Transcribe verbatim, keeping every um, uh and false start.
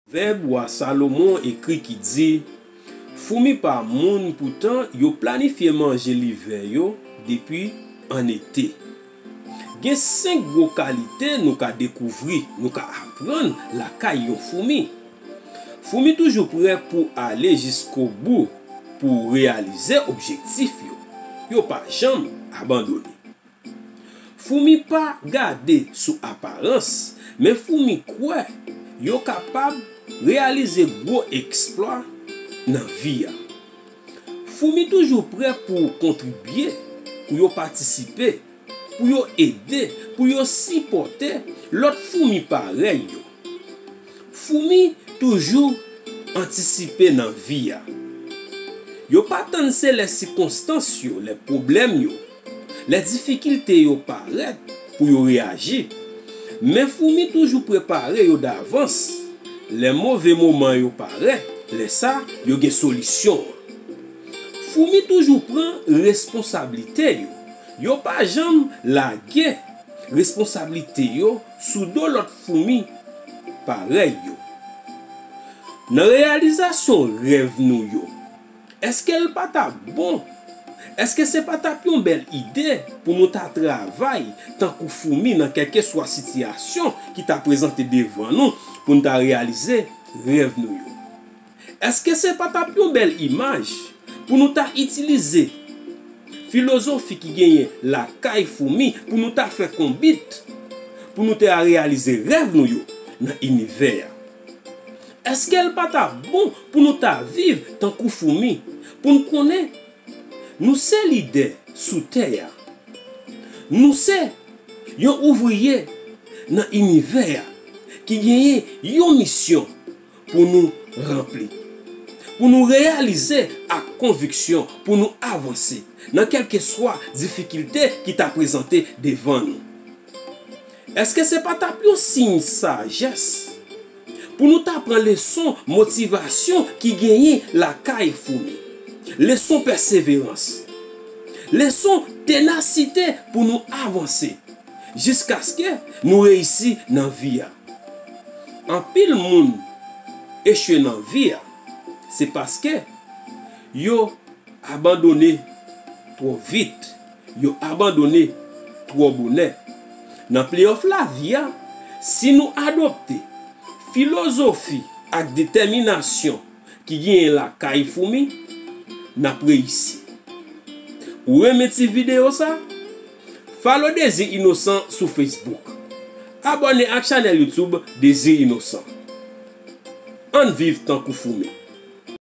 Pwovèb wa Salomon ekri ki di, foumi pa moun, poutan yo planifye manje livè yo depi an ete. Gen senk gwo kalite nou ka dekouvri, nou ka aprann lakay yon foumi. Foumi toujou prè pou ale jiskobou pou reyalize objektif yo. Yo pa janm abandone. Foumi pa gade sou aparans, men foumi kwè yo kapab reyalize gwo eksplwa nan vi a. Foumi toujou prè pou kontribye, pou yo patisipe, pou yo ede, pou yo sipòte lòt foumi parèy yo. Foumi toujou antisipe nan vi a. Yo pa tann se lè sikonstans yo, lè pwoblèm yo, lè difikilte yo parèt pou yo reyaji. Men foumi toujou prepare yo davans. Lè move moman yo parèt, lè sa, yo gen solisyon an. Foumi toujou pran responsablite yo. Yo pa janm lage responsablite yo sou do lòt foumi parèy yo. Nan reyalizasyon rèv nou yo, èske l pa t ap bon? Èske se pa t ap yon bèl ide pou nou ta travay tankou foumi nan kèlkeswa sitiyasyon ki ta prezante devan nou pou n ta reyalize rèv nou yo? Èske se pa t ap yon bèl imaj pou nou ta itilize filozofi ki genyen lakay foumi pou nou ta fè konbit pou nou te a reyalize rèv nou yo nan inivè a? Èske l pa t ap bon pou nou ta viv tankou foumi, pou n konnen nou se lidè sou tè a? Nou se yon ouvriye nan inivè a ki genyen yon misyon pou nou ranpli, pou nou reyalize ak konviksyon, pou nou avanse nan kèlkeswa difikilte ki ta prezante devan nou. Èske se pa t ap yon siy sajès pou nou ta pran leson motivasyon ki genyen lakay foumi? Leson pèseverans, leson tenasite pou nou avanse jiskaske nou reyisi nan vi a. Anpil moun echwe nan vi a, se paske yo abandone twò vit, yo abandone twò bonè. Nan playoff lavi a, si nou adopte filozofi ak detèminasyon ki genyen lakay foumi, n ap reyisi. Ou renmen ti videyo sa? Follow Désir Innocent sou Facebook. Abòne ak chanèl YouTube Désir Innocent. Ann viv tankou foumi.